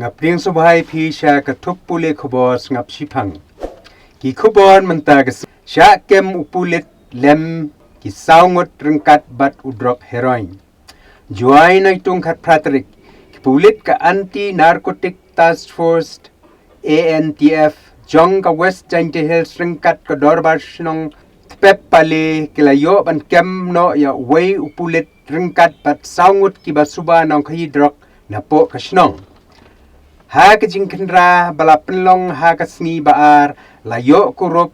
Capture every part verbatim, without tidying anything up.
Nga pdiang sngewbha ïa phi sha ka thup pule khubor sngap shiphang. Ki khubor mynta ka sngi. Shah kem u pulit lem ki saw ngut ryngkat bad u drok heroin. Jowai, Naitung khatphra tarik, ki pulit ka Anti Narcotic Task Force, A N T F, jong ka West Jaintia Hills ryngkat ka Dorbar Shnong Tpep Pale ki la ïoh ban kem noh ïa uwei u pulit ryngkat bad saw ngut kiba suba nongkhaïi drok napoh ka shnong. Ha ka jingkhynra ba la pynlong ha ka sngi ba ar, la ïoh kurup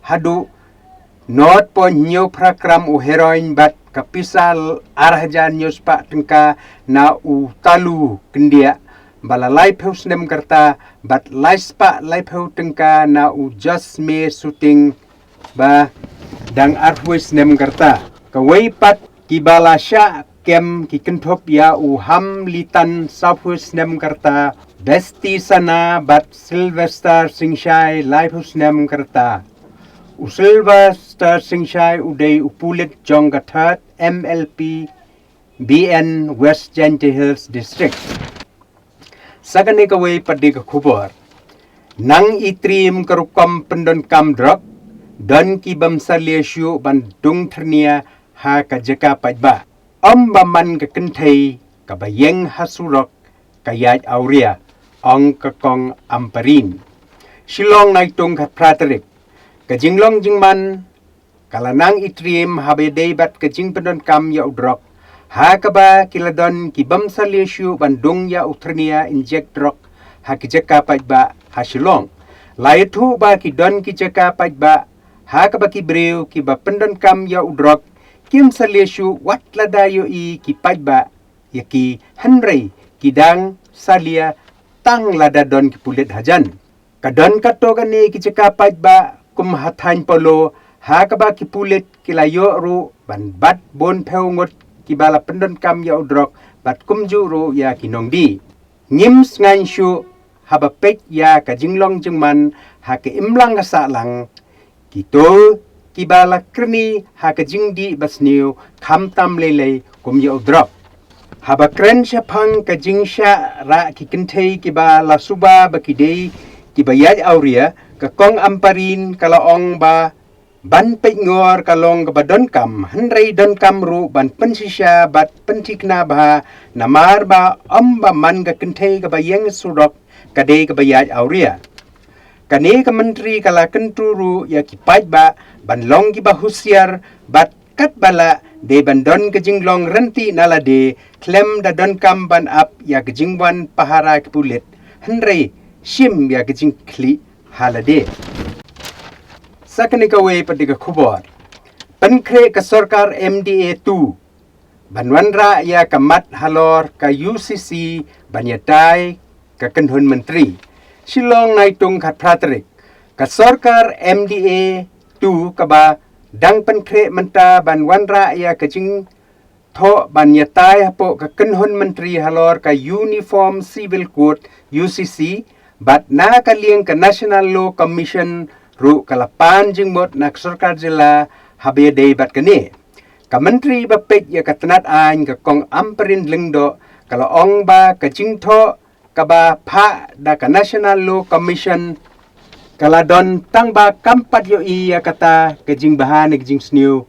haduh nod point hynñiew phra gram u heroin bad ka pisa ar hajar hynñiew spah tyngka na u Talu Kyndiah ba la laiphew snem ka rta, bad laispah laiphew tyngka na u Jasme Suting ba dang arphew snem ka rta. Kawei pat kiba la shah kem ki kynthup ïa u Hamlitan, sawphew snem ka rta, Besti Sana bad Sylvester Singshai, laiphew snem ka rta. U Sylvester Singshai u dei u pulit jong ka Third M L P B N West Jaintia Hills District. Sa kane kawei pat de ka khubor. Nang i triem ka rukom pyndonkam drok, don ki bym salia shuh ban dung thyrnia ha ka jaka paidbah. Ym ba man ka kynthei kaba ïeng ha surok ka ïaid awria, ong ka Kong Ampareen. Shillong, Naitung khatphra tarik, ka jinglong jingman ka la nang i triem haba ïadei bad ka jingpyndonkam ïa u drok, ha kaba ki la don ki bym salia shuh ban dung ïa u thyrnia injek drok ha ki jaka paidbah ha Shillong. La ïathuh ba ki don ki jaka paidbah ha kaba ki briew kiba pyndonkam ïa u drok kim salia shuh wat lada ïohi ki paidbah ïa ki, hynrei ki dang salia tang lada don ki pulit hajan. Ka don katto katne ki jaka paidbah kum ha thaiñ Polo, ha kaba ki pulit ki la ïoh ruh ban bat bun phew ngut kiba la pyndonkam ïa u drok bad kumjuh ruh ïa ki nongdie. Ngim sngewsih shuh haba peit ïa ka jinglong jingman ha ka imlang ka sahlang, kito kiba la kyrni ha ka jingdih basniew khamtam lei lei kum ïa u drok. Haba kren shaphang ka jingshah rah ki kynthei kiba la suba ba ki dei kiba ïaid awria, ka Kong Ampareen ka la ong ba ban peit ngor ka long kaba donkam, hynrei donkam ruh ban pynshisha bad pynthikna bha, namar ba ym ba man ka kynthei kaba ïeng surok ka dei kaba ïaid awria. Kane ka myntri ka la kyntu ruh ïa ki paidbah ban long kiba husiar bad katba lah dei ban don ka jinglong rynti na lade, khlem da donkam ban ap ïa ka jingwan pahara ki pulit, hynrei shim ïa ka jingkhlieh ha lade. Sa kane kawei pat de ka khubor. Pynkhreh ka sorkar M D A two ban wanrah ïa ka mat halor ka U C C ban ïatai ka kynhun myntri. Shillong, Naitung khatphra tarik, ka sorkar M D A two kaba dang pynkhreh mynta ban wanrah ïa ka jing thoh ban ïatai hapoh ka kynhun myntri halor ka Uniform Civil Code, U C C, bad na ka liang ka National Law Commission ruh ka la pan jingmut na ka sorkar jylla haba ïadei bad kane. Ka myntri ba peit ïa ka tnat aiñ, ka Kong Ampareen Lyngdoh, ka la ong ba ka jingthoh kaba phah da ka National Law Commission ka la don tang ba kam pat ïohi ïa kata ka jingbha ne ka jingsniew,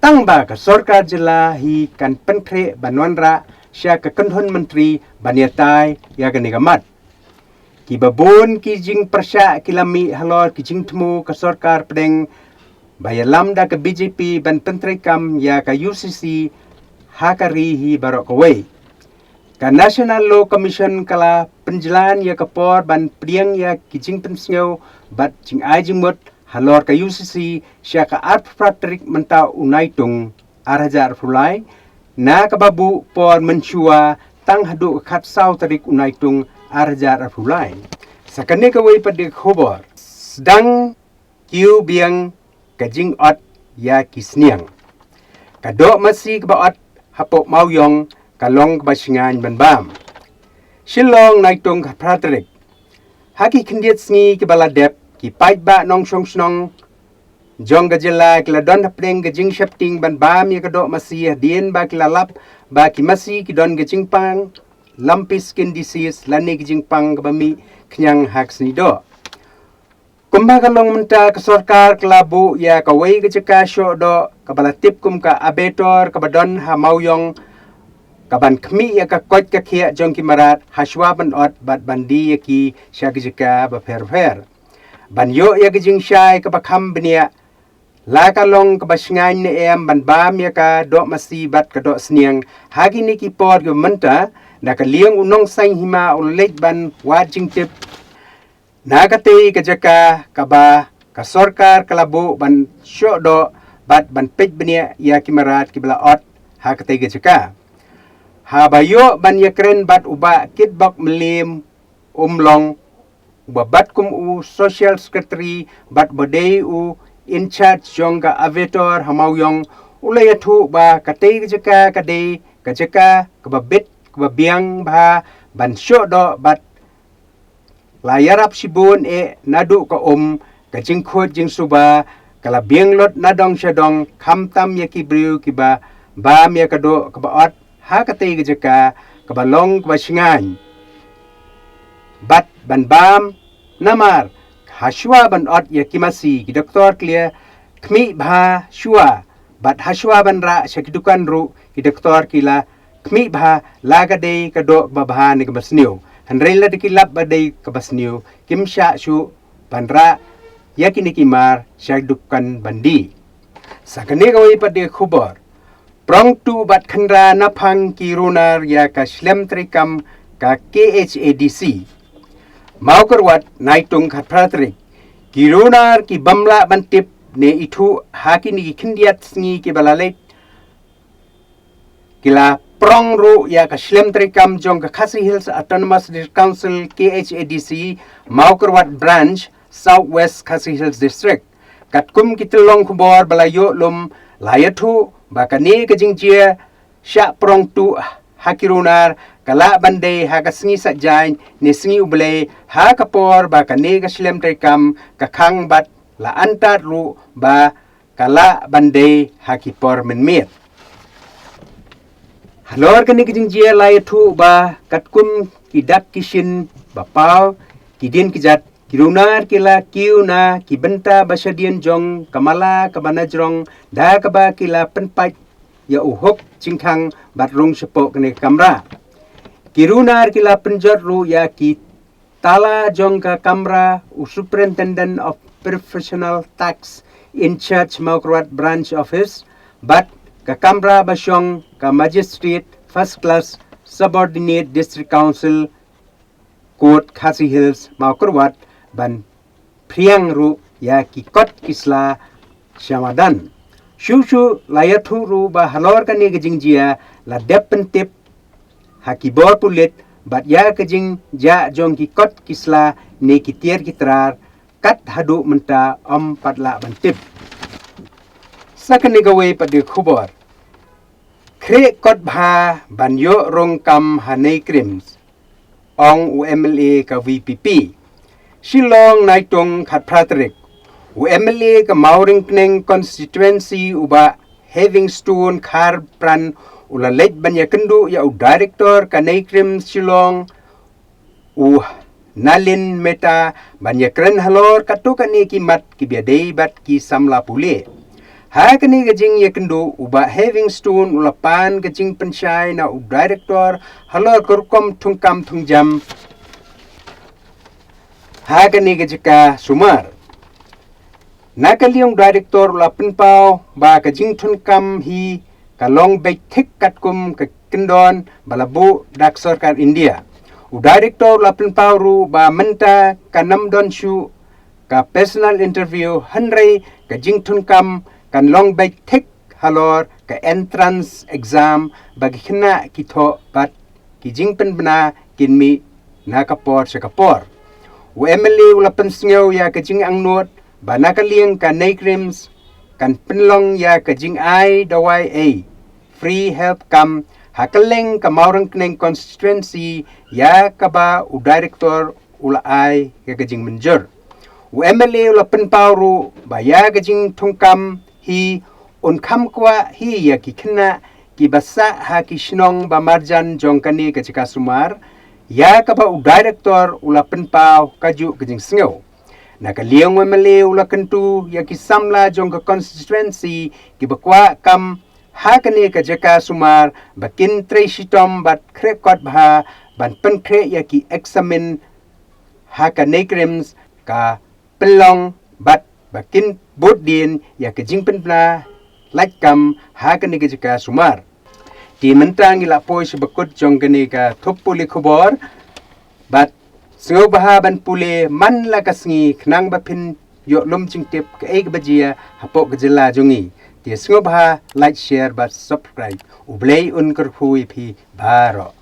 tang ba ka sorkar jylla hi kan pynkhreh ban wanrah sha ka kynhun myntri ban ïatai ïa kane ka mat. Kiba bun ki jingpyrshah ki la mih halor ki jingthmu ka sorkar pdeng ba ïalam da ka B J P ban pyntreikam ïa ka U C C ha ka ri hi baroh kawei. Ka National Law Commission ka la pynjlan ïa ka por ban pdiang ïa ki jingpynsngew bad jingai jingmut halor ka U C C sha ka arphew phra tarik mynta u Naitung ar hajar arphew lai, na kaba buh por mynshuwa tang haduh ka khatsaw tarik u Naitung ar hajar arphew lai. Sa kane kawei pat de ka khubor. Sdang kiew biang ka jingot ïa ki sniang. Ka doh masi kaba ot hapoh Mawïong ka long kaba shngaiñ ban bam. Shillong, Naitung khatphra tarik. Ha ki khyndiat sngi kiba la dep, ki paidbah nongshong shnong jong ka jylla ki la don hapdeng ka jingsheptieng ban bam ïa ka doh masi hadien ba ki la lap ba ki masi ki don ka jingpang lumpy skin disease lane ki jingpang kaba mih khñiang ha ka sngi doh. Kumba ka long mynta, ka sorkar ka la buh ïa kawei ka jaka shoh doh kaba la tip kum ka Abetor kaba don ha Mawïong, kaban khmih ïa ka koit ka khiah jong ki mrad hashwa ban ot bad ban die ïa ki sha ki jaka bapher bapher. Ban ïoh ïa ka jingshai kaba kham bniah, la ka long kaba shngaiñ ne em ban bam ïa ka doh masi bad ka doh sniang ha kine ki por kiba mynta, na ka liang u nongsaiñ hima u leit ban wad jingtip na katei ka jaka kaba ka sorkar ka la buh ban shoh doh bad ban peit bniah ïa ki mrad kiba la ot ha katei ka jaka. Haba ïoh ban ïakren bad u Bah Kitbok Mylliem Umlong, uba bat kum u social secretary bad ba dei u in charge jong ka Abetor ha Mawïong, u la ïathuh ba katei ka jaka ka dei ka jaka kaba bit kaba biang bha ban shoh doh bad la ïarap shibun eh naduh ka um, ka jingkhuid jingsuba ka la biang lut na dong sha dong, khamtam ïa ki briew kiba bam ïa ka doh kaba ot ha katei ka jaka kaba long kaba shngaiñ bad ban bam, namar hashwa ban ot ïa ki masi ki doktor ki la khmih bha shwa, bad hashwa ban rah sha ki dukan ruh ki doktor ki la khmih bha la ka dei ka doh kaba bha ne kaba sniew. Hynrei lada ki lap ba dei kaba sniew, kim shah shuh ban rah ïa kine ki mar sha dukan ban die. Sa kane kawei pat de khubor. Prong tuh bad khynra naphang ki runar ïa ka shlem treikam ka K H A D C Mawkyrwat, Naitung khatphra tarik. Ki runar ki bym lah ban tip ne ithuh ha kine ki khyndiat sngi kiba la leit, ki la prong ruh ïa ka shlem treikam jong ka Khasi Hills Autonomous District Council, K H A D C, Mawkyrwat Branch, South West Khasi Hills District. Katkum ki tyllong khubor ba la ïoh lum, la ïathuh ba kane ka jingjia shah prong tuh ha ki runar ka lah ban dei ha ka sngi Saitjaiñ ne sngi U Blei, ha ka por ba kane ka shlem treikam ka khang bad la antad ruh ba ka lah ban dei ha ki por mynmiet. Halor kane ka jingjia la ïathuh ba katkum ki dak ki shin ba paw, ki dien ki jat, ki runar ki la kiew na ki bynta ba shadien jong ka mala kaba na jrong, da kaba ki la pynpait ïa u hok jingkhang bad rung shapoh kane ka kamra. Ki runar ki la pynjot ruh ïa ki tala jong ka kamra u Superintendent of Professional Tax in charge Mawkyrwat Branch Office, bad ka kamra ba shong ka Magistrate First Class Subordinate District Council Court, Khasi Hills, Mawkyrwat, ban phriang ruh ïa ki kot ki sla sha madan. Shuh shuh la ïathuh ruh ba halor kane ka jingjia la dep pyntip ha ki bor pulit, bad ïa ka jingjia jong ki kot ki sla ne ki tiar ki trar kat haduh mynta ym pat lah ban tip. Sa kane kawei pat de khubor. Khreh kot bha ban ïoh rung kam ha NEIGRIHMS, ong u M L A ka V P P. Shillong, Naitung khatphra tarik. U M L A ka Mawryngkneng constituency u Bah Heavingstone Kharpran u la leit ban ïakynduh ïa u director ka NEIGRIHMS Shillong, u Nalin Mehta, ban ïakren halor katto katne ki mat kiba ïadei bad ki samla pule. Ha kane ka jingïakynduh u Bah Heavingstone u la pan ka jingpynshai na u director halor ka rukom thungkam thungjam ha kane ka jaka sumar. Na ka liang u director u la pynpaw ba ka jingthungkam hi ka long beit thik katkum ka kyndon ba la buh da ka sorkar India. U director u la pynpaw ruh ba mynta kan ym don shuh ka personal interview, hynrei ka jingthungkam kan long beit thik halor ka entrance exam ba ki khynnah ki thoh bad ki jingpynbna kin mih na ka por sha ka por. U M L A u la pynsngew ïa ka jingangnud ba na ka liang ka NEIGRIHMS kan pynlong ïa ka jingai dawai ei, free health camp, ha kylleng ka Mawryngkneng constituency, ïa kaba u director u la ai ïa ka jingmynjur. U M L A u la pynpaw ruh ba ïa ka jingthungkam hi un kham kwah hi ïa ki khynnah kiba sah ha ki shnong ba marjan jong kane ka jaka sumar, ïa kaba u director u la pynpaw kajuh ka jingsngew. Na ka liang u M L A u la kyntu ïa ki samla jong ka constituency kiba kwah kam ha kane ka jaka sumar ba kin trei shitom bad khreh kot bha ban pynkhreh ïa ki eksamin ha ka NEIGRIHMS ka pynlong bad ba kin bud dien ïa ka jingpynbna lait kam ha kane ka jaka sumar. Te mynta ngi la poi sha bakut jong kane ka thup pule khubor bad sngewbha ban pule man la ka sngi khnang ba phin ïoh lum jingtip kaei kaba jia hapoh ka jylla jong ngi. Te sngewbha like, share bad subscribe. U Blei un kyrkhu ïa phi baroh.